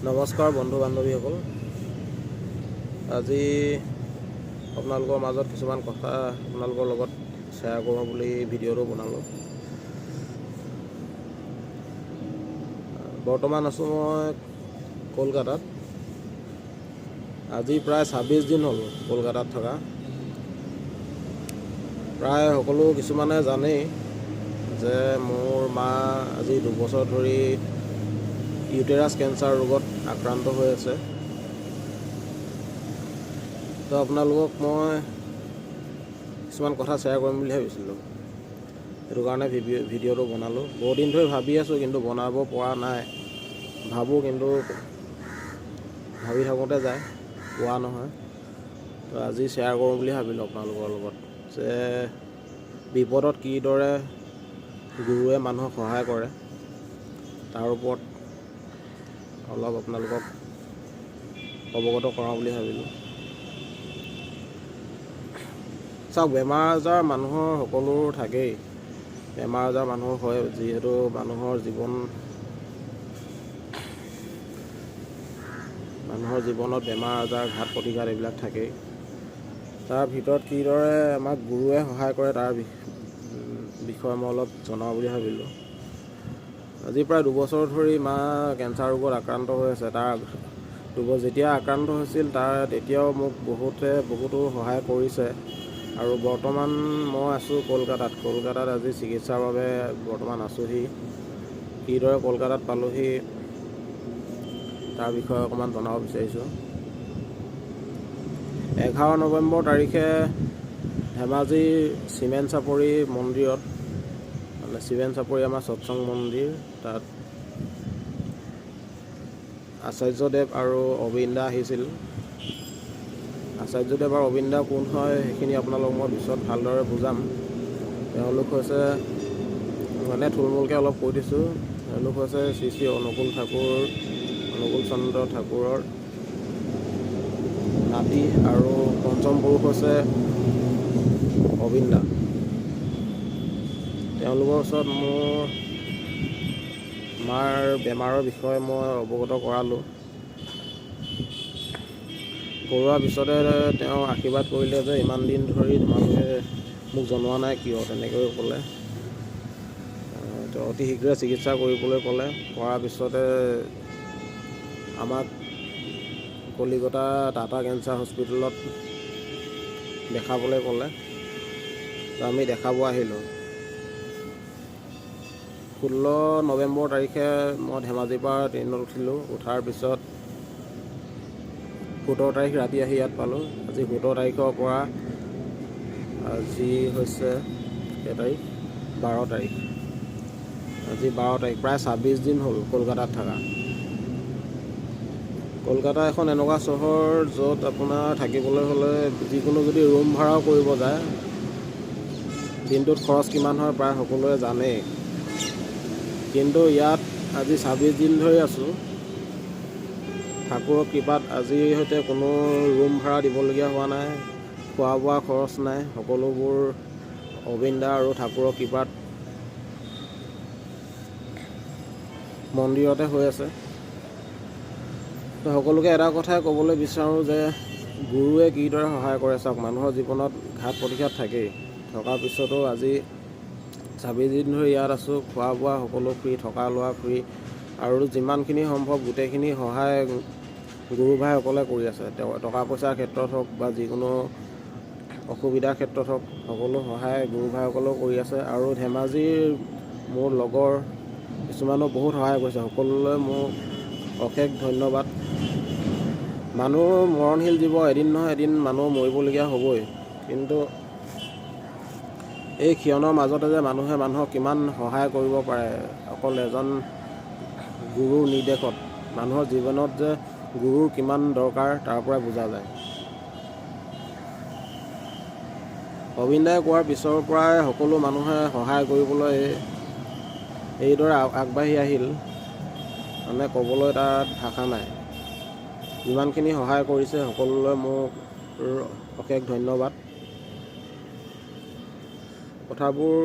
নমস্কাৰ বন্ধু বান্ধৱীসকল, আজি আপোনালোকৰ মাজত কিছুমান কথা আপোনালোকৰ লগত শ্বেয়াৰ কৰোঁ বুলি ভিডিঅ'টো বনালোঁ। বৰ্তমান আছোঁ মই কলকাতাত। আজি প্ৰায় 26 দিন হ'ল কলকাতাত থকা। প্ৰায় সকলো কিছুমানে জানেই যে মোৰ মা আজি 2 বছৰ ধৰি ইউটেৰাছ কেঞ্চাৰ ৰোগত আক্ৰান্ত হৈ আছে। তো আপোনালোকক মই কিছুমান কথা শ্বেয়াৰ কৰিম বুলি ভাবিছিলোঁ, সেইটো কাৰণে ভিডিঅ'টো বনালোঁ। বহুত দিন ধৰি ভাবি আছোঁ, কিন্তু বনাব পৰা নাই। ভাবোঁ, কিন্তু ভাবি থাকোঁতে যায়, পোৱা নহয়। তো আজি শ্বেয়াৰ কৰোঁ বুলি ভাবিলোঁ আপোনালোকৰ লগত যে বিপদত কিদৰে গুৰুৱে মানুহক সহায় কৰে, তাৰ ওপৰত অলপ আপোনালোকক অৱগত কৰাওঁ বুলি ভাবিলোঁ। চাওক, বেমাৰ আজাৰ মানুহৰ সকলোৰ থাকেই। বেমাৰ আজাৰ মানুহৰ হয়, যিহেতু মানুহৰ জীৱনত বেমাৰ আজাৰ, ঘাত প্ৰতিঘাত এইবিলাক থাকেই। তাৰ ভিতৰত কিদৰে আমাক গুৰুৱে সহায় কৰে, তাৰ বিষয়ে মই অলপ জনাওঁ বুলি ভাবিলোঁ। আজি প্ৰায় 2 বছৰ ধৰি মা কেঞ্চাৰ ৰোগত আক্ৰান্ত হৈ আছে। তাৰ যেতিয়া আক্ৰান্ত হৈছিল, তাৰ তেতিয়াও মোক বহুতে বহুতো সহায় কৰিছে। আৰু বৰ্তমান মই আছোঁ কলকাতাত। কলকাতাত আজি চিকিৎসাৰ বাবে বৰ্তমান আছোঁহি। কিদৰে কলকাতাত পালোহি, তাৰ বিষয়ে অকণমান জনাব বিচাৰিছোঁ। 11 নৱেম্বৰ তাৰিখে ধেমাজিৰ চিমেন চাপৰি মন্দিৰত, মানে চিমেন চাপৰি আমাৰ সৎসংগ মন্দিৰ, তাত আচাৰ্যদেৱ আৰু অবিন্দা আহিছিল। আচাৰ্যদেৱ আৰু অবিন্দা কোন হয়, সেইখিনি আপোনালোকক মই পিছত ভালদৰে বুজাম। তেওঁলোক হৈছে, মানে থুলমূলকৈ অলপ কৈ দিছোঁ, তেওঁলোক হৈছে শ্ৰী শ্ৰী অনুকূল ঠাকুৰ, অনুকূল চন্দ্ৰ ঠাকুৰৰ নাতি আৰু পঞ্চম পুৰুষ হৈছে অবিন্দা। তেওঁলোকৰ ওচৰত মোৰ মাৰ বেমাৰৰ বিষয়ে মই অৱগত কৰালোঁ। কৰোৱাৰ পিছতে তেওঁ আশীৰ্বাদ কৰিলে যে ইমান দিন ধৰি তোমালোকে মোক জনোৱা নাই কিয়, তেনেকৈ ক'লে। তেওঁ অতি শীঘ্ৰে চিকিৎসা কৰিবলৈ ক'লে। কৰাৰ পিছতে আমাক কলিকতা টাটা কেঞ্চাৰ হস্পিটেলত দেখাবলৈ ক'লে। তো আমি দেখাব আহিলোঁ। 16 নৱেম্বৰ তাৰিখে মই ধেমাজিৰ পৰা ট্ৰেইনত উঠিলোঁ। উঠাৰ পিছত 17 তাৰিখ ৰাতি আহি ইয়াত পালোঁ। আজি 17 তাৰিখৰ পৰা আজি হৈছে কেই তাৰিখ? 12 তাৰিখ। আজি 12 তাৰিখ, প্ৰায় 26 দিন হ'ল কলকাতাত থকা। কলকাতা এখন এনেকুৱা চহৰ য'ত আপোনাৰ থাকিবলৈ হ'লে যিকোনো যদি ৰুম ভাড়াও কৰিব যায়, দিনটোত খৰচ কিমান হয় প্ৰায় সকলোৱে জানেই। কিন্তু ইয়াত আজি 26 দিন ধৰি আছোঁ, ঠাকুৰৰ কৃপাত আজিৰ সৈতে কোনো ৰুম ভাড়া দিবলগীয়া হোৱা নাই, খোৱা বোৱা খৰচ নাই। সকলোবোৰ অবিন্দা আৰু ঠাকুৰৰ কৃপাত মন্দিৰতে হৈ আছে। তো সকলোকে এটা কথাই ক'বলৈ বিচাৰোঁ যে গুৰুৱে কিদৰে সহায় কৰে চাওক। মানুহৰ জীৱনত ঘাত প্ৰতিঘাত থাকেই। থকাৰ পিছতো আজি 26 দিন ধৰি ইয়াত আছোঁ। খোৱা বোৱা সকলো ফ্ৰী, থকা লোৱা ফ্ৰী আৰু যিমানখিনি সম্ভৱ গোটেইখিনি সহায় গুৰু ভাইসকলে কৰি আছে। তেওঁ টকা পইচাৰ ক্ষেত্ৰত হওক বা যিকোনো অসুবিধাৰ ক্ষেত্ৰত হওক, সকলো সহায় গুৰু ভাইসকলেও কৰি আছে। আৰু ধেমাজিৰ মোৰ লগৰ কিছুমানেও বহুত সহায় কৰিছে। সকলোলৈ মোৰ অশেষ ধন্যবাদ। মানুহ মৰণশীল জীৱ, এদিন নহয় এদিন মানুহ মৰিবলগীয়া হ'বই। কিন্তু এই ক্ষণৰ মাজতে যে মানুহে মানুহক কিমান সহায় কৰিব পাৰে, অকল এজন গুৰুৰ নিৰ্দেশত, মানুহৰ জীৱনত যে গুৰুৰ কিমান দৰকাৰ, তাৰ পৰাই বুজা যায়। অবিন্দাই কোৱাৰ পিছৰ পৰাই সকলো মানুহে সহায় কৰিবলৈ এইদৰে আগবাঢ়ি আহিল, মানে ক'বলৈ তাত ভাষা নাই। যিমানখিনি সহায় কৰিছে, সকলোলৈ মোৰ অশেষ ধন্যবাদ। কথাবোৰ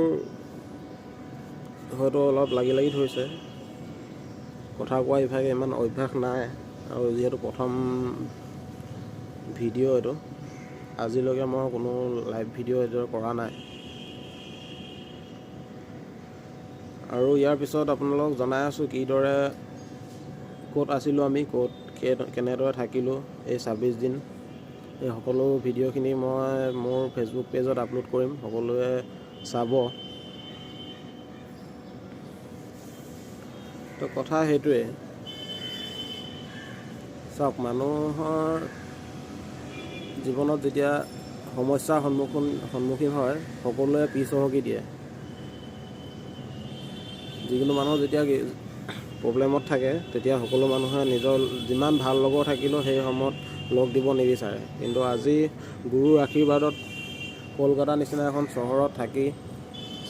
হয়তো অলপ লাগি লাগি ধৰিছে, কথা কোৱা ইভাগে ইমান অভ্যাস নাই। আৰু যিহেতু প্ৰথম ভিডিঅ' এইটো, আজিলৈকে মই কোনো লাইভ ভিডিঅ' এইদৰে কৰা নাই। আৰু ইয়াৰ পিছত আপোনালোকক জনাই আছোঁ কিদৰে ক'ত আছিলোঁ আমি, ক'ত কেনেদৰে থাকিলোঁ এই 26 দিন। এই সকলো ভিডিঅ'খিনি মই মোৰ ফেচবুক পেজত আপলোড কৰিম, সকলোৱে চাব। তো কথা সেইটোৱে, চাওক মানুহৰ জীৱনত যেতিয়া সমস্যাৰ সন্মুখীন হয়, সকলোৱে পিছ হকি দিয়ে। যিকোনো মানুহ যেতিয়া প্ৰব্লেমত থাকে তেতিয়া সকলো মানুহে নিজৰ যিমান ভাল লগৰ থাকিলেও সেই সময়ত লগ দিব নিবিচাৰে। কিন্তু আজি গুৰুৰ আশীৰ্বাদত কলকাতা নিচিনা এখন চহৰত থাকি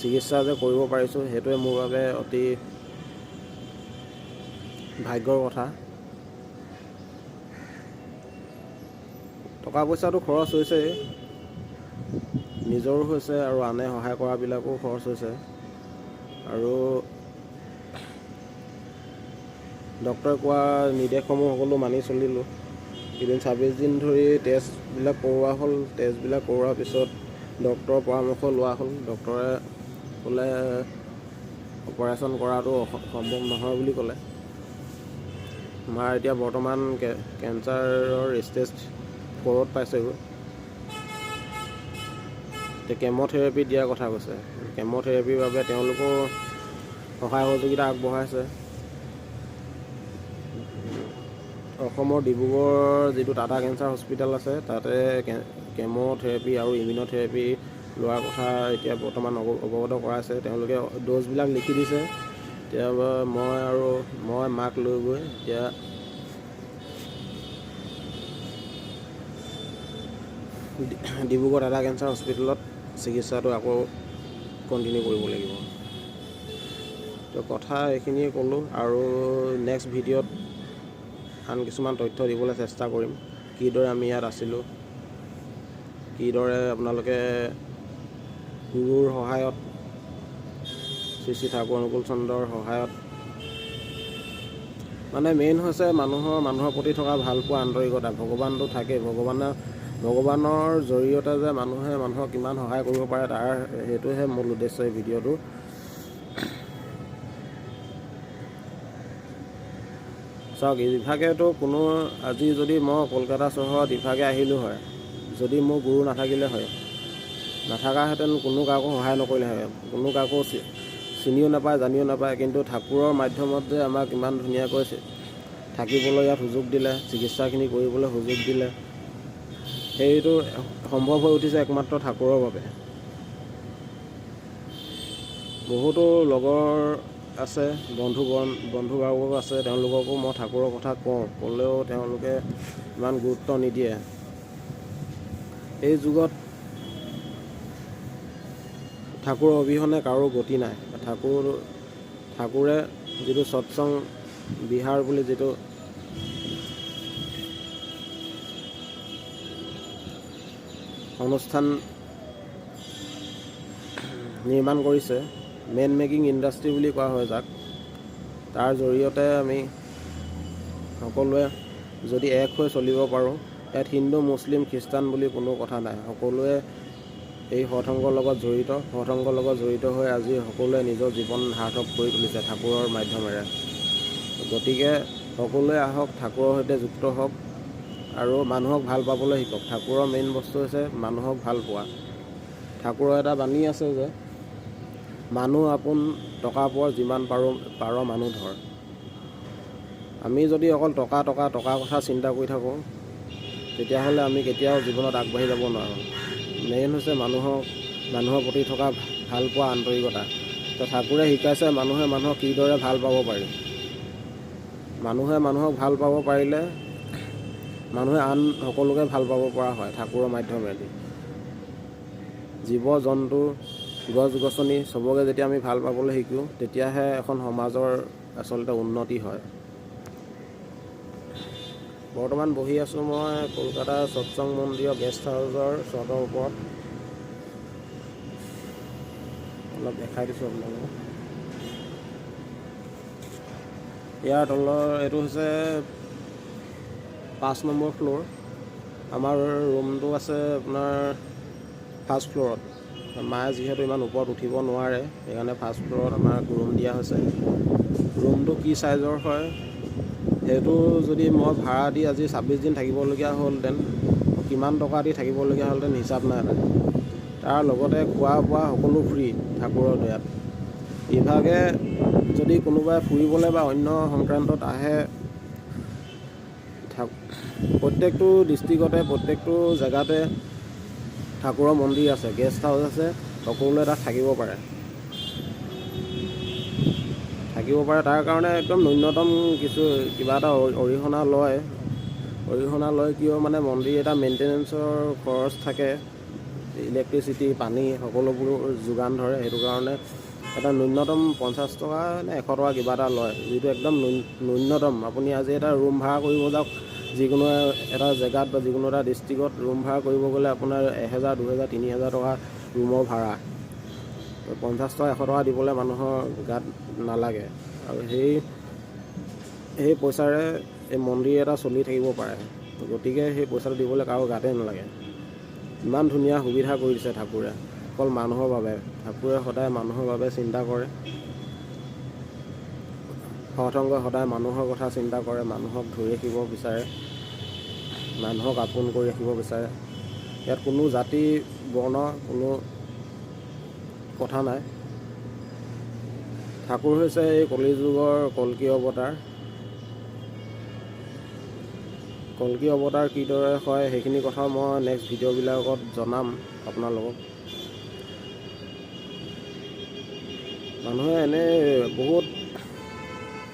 চিকিৎসা যে কৰিব পাৰিছোঁ, সেইটোৱে মোৰ বাবে অতি ভাগ্যৰ কথা। টকা পইচাটো খৰচ হৈছেই, নিজৰো হৈছে আৰু আনে সহায় কৰাবিলাকো খৰচ হৈছে। আৰু ডক্টৰে কোৱা নিৰ্দেশসমূহ সকলো মানি চলিলোঁ। এদিন 26 দিন ধৰি টেষ্টবিলাক কৰোৱা হ'ল। টেষ্টবিলাক কৰোৱাৰ পিছত ডক্টৰৰ পৰামৰ্শ লোৱা হ'ল। ডক্টৰে ক'লে অপাৰেশ্যন কৰাটো সম্ভৱ নহয় বুলি ক'লে। মাৰ এতিয়া বৰ্তমান কেঞ্চাৰৰ ষ্টেজ 4ত পাইছেগৈ। এতিয়া কেম'থেৰাপি দিয়াৰ কথা কৈছে। কেম'থেৰাপিৰ বাবে তেওঁলোকেও সহায় সহযোগিতা আগবঢ়াইছে। অসমৰ ডিব্ৰুগড় যিটো টাটা কেঞ্চাৰ হস্পিটেল আছে, তাতে কেম'থেৰাপি আৰু ইমিউন'থেৰাপি লোৱাৰ কথা এতিয়া বৰ্তমান অৱগত কৰাইছে। তেওঁলোকে ড'জবিলাক লিখি দিছে। এতিয়া মই মাক লৈ গৈ এতিয়া ডিব্ৰুগড় টাটা কেঞ্চাৰ হস্পিটেলত চিকিৎসাটো আকৌ কণ্টিনিউ কৰিব লাগিব। তো কথা এইখিনিয়ে ক'লোঁ, আৰু নেক্সট ভিডিঅ'ত আন কিছুমান তথ্য দিবলৈ চেষ্টা কৰিম, কিদৰে আমি ইয়াত আছিলোঁ, কিদৰে আপোনালোকে গুৰুৰ সহায়ত, শ্ৰী শ্ৰী ঠাকুৰ অনুকূল চন্দ্ৰৰ সহায়ত, মানে মেইন হৈছে মানুহৰ প্ৰতি থকা ভালপোৱা, আন্তৰিকতা। ভগৱানটো থাকেই, ভগৱানৰ জৰিয়তে যে মানুহে মানুহক কিমান সহায় কৰিব পাৰে, তাৰ সেইটোহে মূল উদ্দেশ্য এই ভিডিঅ'টো। চাওক, ইভাগেতো কোনো আজি যদি মই কলকাতা চহৰত ইভাগে আহিলোঁ হয়, যদি মোৰ গুৰু নাথাকিলে হয়, নাথাকাহেঁতেন কোনো কাকো সহায় নকৰিলে হয়, কোনো কাকো চিনিও নাপায়, জানিও নাপায়। কিন্তু ঠাকুৰৰ মাধ্যমত যে আমাক ইমান ধুনীয়াকৈ থাকিবলৈ ইয়াত সুযোগ দিলে, চিকিৎসাখিনি কৰিবলৈ সুযোগ দিলে, সেইটো সম্ভৱ হৈ উঠিছে একমাত্ৰ ঠাকুৰৰ বাবে। বহুতো লগৰ আছে, বন্ধুবৰ্গ আছে, তেওঁলোককো মই ঠাকুৰৰ কথা কওঁ, ক'লেও তেওঁলোকে ইমান গুৰুত্ব নিদিয়ে। এই যুগত ঠাকুৰৰ অবিহনে কাৰো গতি নাই। ঠাকুৰে যিটো সৎসংগ বিহাৰ বুলি যিটো অনুষ্ঠান নিৰ্মাণ কৰিছে, মেন মেকিং ইণ্ডাষ্ট্ৰী বুলি কোৱা হয় যাক, তাৰ জৰিয়তে আমি সকলোৱে যদি এক হৈ চলিব পাৰোঁ, ইয়াত হিন্দু মুছলিম খ্ৰীষ্টান বুলি কোনো কথা নাই, সকলোৱে এই সৎসংগৰ লগত জড়িত। সৎসংগৰ লগত জড়িত হৈ আজি সকলোৱে নিজৰ জীৱন সাৰ্থক কৰি তুলিছে ঠাকুৰৰ মাধ্যমেৰে। গতিকে সকলোৱে আহক, ঠাকুৰৰ সৈতে যুক্ত হওক আৰু মানুহক ভাল পাবলৈ শিকক। ঠাকুৰৰ মেইন বস্তু হৈছে মানুহক ভাল পোৱা। ঠাকুৰৰ এটা বাণী আছে যে মানুহ আপোন টকা পোৱাৰ যিমান পাৰ মানুহ ধৰ। আমি যদি অকল টকা টকা টকা কথা চিন্তা কৰি থাকোঁ, তেতিয়াহ'লে আমি কেতিয়াও জীৱনত আগবাঢ়ি যাব নোৱাৰোঁ। মেইন হৈছে মানুহৰ প্ৰতি থকা ভাল পোৱা আন্তৰিকতা। তো ঠাকুৰে শিকাইছে মানুহে মানুহক কিদৰে ভাল পাব পাৰি। মানুহে মানুহক ভাল পাব পাৰিলে মানুহে আন সকলোকে ভাল পাব পৰা হয় ঠাকুৰৰ মাধ্যমেদি। জীৱ জন্তু গছ গছনি চবকে যেতিয়া আমি ভাল পাবলৈ শিকোঁ, তেতিয়াহে এখন সমাজৰ আচলতে উন্নতি হয়। বৰ্তমান বহি আছোঁ মই কলকাতা সৎসংগ মন্দিৰৰ গেষ্ট হাউচৰ চটৰ ওপৰত। অলপ দেখাই দিছোঁ আপোনালোকক। ইয়াৰ তলৰ এইটো হৈছে 5 নম্বৰ ফ্ল'ৰ। আমাৰ ৰুমটো আছে আপোনাৰ ফাৰ্ষ্ট ফ্ল'ৰত। মায়ে যিহেতু ইমান ওপৰত উঠিব নোৱাৰে, সেইকাৰণে ফাৰ্ষ্ট ফ্ল'ৰত আমাক ৰুম দিয়া হৈছে। ৰুমটো কি চাইজৰ হয় সেইটো যদি মই ভাড়া দি আজি 26 দিন থাকিবলগীয়া হ'লহেঁতেন, কিমান টকা দি থাকিবলগীয়া হ'লহেঁতেন হিচাপ নাই এটা। তাৰ লগতে খোৱা বোৱা সকলো ফ্ৰী ঠাকুৰৰ দয়াত। ইভাগে যদি কোনোবাই ফুৰিবলৈ বা অন্য সংক্ৰান্তত আহে, প্ৰত্যেকটো ডিষ্ট্ৰিক্টতে প্ৰত্যেকটো জেগাতে ঠাকুৰৰ মন্দিৰ আছে, গেষ্ট হাউচ আছে, সকলোৱে তাত থাকিব পাৰে। তাৰ কাৰণে একদম ন্যূনতম কিছু কিবা এটা অৰিহণা লয়। অৰিহণা লয় কিয় মানে মন্দিৰ এটা মেইনটেনেঞ্চৰ খৰচ থাকে, ইলেক্ট্ৰিচিটি, পানী সকলোবোৰ যোগান ধৰে। সেইটো কাৰণে এটা ন্যূনতম 50 টকা নে 100 টকা কিবা এটা লয়, যিটো একদম ন্যূনতম। আপুনি আজি এটা ৰুম ভাড়া কৰিব যাওক, যিকোনো এটা জেগাত বা যিকোনো এটা ডিষ্ট্ৰিক্টত ৰুম ভাড়া কৰিব গ'লে আপোনাৰ 1000, 2000, 3000 টকা ৰুমৰ ভাড়া। 50 টকা 100 টকা দিবলৈ মানুহৰ গাত নালাগে। আৰু সেই পইচাৰে এই মন্দিৰ এটা চলি থাকিব পাৰে। গতিকে সেই পইচাটো দিবলৈ কাৰো গাতে নালাগে। ইমান ধুনীয়া সুবিধা কৰি দিছে ঠাকুৰে, অকল মানুহৰ বাবে। ঠাকুৰে সদায় মানুহৰ বাবে চিন্তা কৰে। সৎসংগই সদায় মানুহৰ কথা চিন্তা কৰে, মানুহক ধৰি ৰাখিব বিচাৰে, মানুহক আপোন কৰি ৰাখিব বিচাৰে। ইয়াত কোনো জাতি বৰ্ণ কোনো কথা নাই। ঠাকুৰ হৈছে এই কলিযুগৰ কল্কি অৱতাৰ। কল্কি অৱতাৰ কিদৰে হয় সেইখিনি কথাও মই নেক্সট ভিডিঅ'বিলাকত জনাম আপোনালোকক। মানুহে এনেই বহুত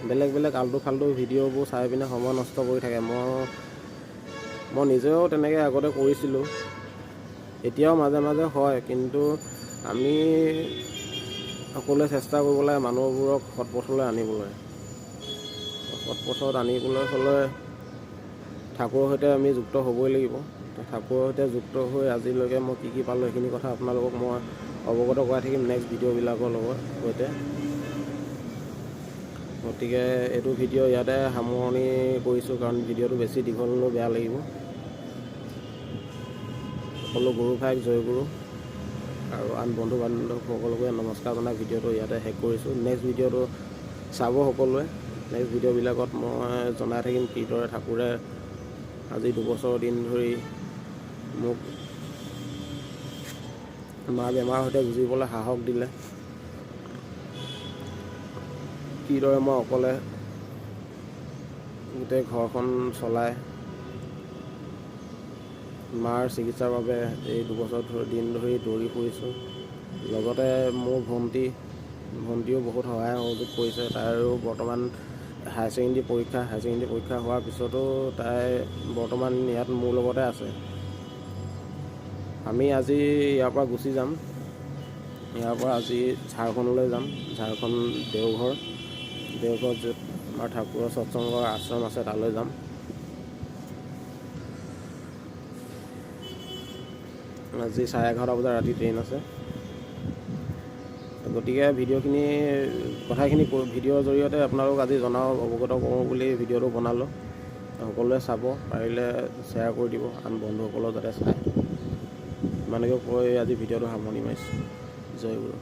বেলেগ বেলেগ আল্টু ফাল্টু ভিডিঅ'বোৰ চাই পিনে সময় নষ্ট কৰি থাকে। মই নিজেও তেনেকৈ আগতে কৰিছিলোঁ, এতিয়াও মাজে মাজে হয়। কিন্তু আমি সকলোৱে চেষ্টা কৰিব লাগে মানুহবোৰক সৎ পথলৈ আনিবলৈ। সৎ পথত আনিবলৈ হ'লে ঠাকুৰৰ সৈতে আমি যুক্ত হ'বই লাগিব। ঠাকুৰৰ সৈতে যুক্ত হৈ আজিলৈকে মই কি কি পালোঁ সেইখিনি কথা আপোনালোকক মই অৱগত কৰাই থাকিম নেক্সট ভিডিঅ'বিলাকৰ লগত সৈতে। গতিকে এইটো ভিডিঅ' ইয়াতে সামৰণি কৰিছোঁ, কাৰণ ভিডিঅ'টো বেছি দীঘল হ'লেও বেয়া লাগিব। সকলো গুৰু ভাইক জয়গুৰু আৰু আন বন্ধু বান্ধৱসকলকে নমস্কাৰ জনাই ভিডিঅ'টো ইয়াতে শেষ কৰিছোঁ। নেক্সট ভিডিঅ'টো চাব সকলোৱে। নেক্সট ভিডিঅ'বিলাকত মই জনাই থাকিম কিদৰে ঠাকুৰে আজি 2 বছৰ দিন ধৰি মোক মা বেমাৰৰ সৈতে যুঁজিবলৈ সাহস দিলে, কিদৰে মই অকলে গোটেই ঘৰখন চলাই মাৰ চিকিৎসাৰ বাবে এই 2 বছৰ দিন ধৰি দৌৰি ফুৰিছোঁ। লগতে মোৰ ভণ্টিও বহুত সহায় সহযোগ কৰিছে। তাইৰো বৰ্তমান হায়াৰ ছেকেণ্ডেৰী পৰীক্ষা, হায়াৰ ছেকেণ্ডেৰী পৰীক্ষা হোৱাৰ পিছতো তাই বৰ্তমান ইয়াত মোৰ লগতে আছে। আমি আজি ইয়াৰ পৰা গুচি যাম। ইয়াৰ পৰা আজি ঝাৰখণ্ডলৈ যাম। ঝাৰখণ্ড দেওঘৰ, দেওঘৰত য'ত আমাৰ ঠাকুৰৰ সৎসংগৰ আশ্ৰম আছে তালৈ যাম। আজি 11:30 বজাত ৰাতি ট্ৰেইন আছে। গতিকে ভিডিঅ'খিনি কথাখিনি ভিডিঅ'ৰ জৰিয়তে আপোনালোক আজি জনাওঁ, অৱগত কৰোঁ বুলি ভিডিঅ'টো বনালোঁ। সকলোৱে চাব, পাৰিলে শ্বেয়াৰ কৰি দিব আন বন্ধুসকলেও যাতে চায়। ইমানকে কৈ আজি ভিডিঅ'টো সামৰণি মাৰিছোঁ। জয় গুৰু।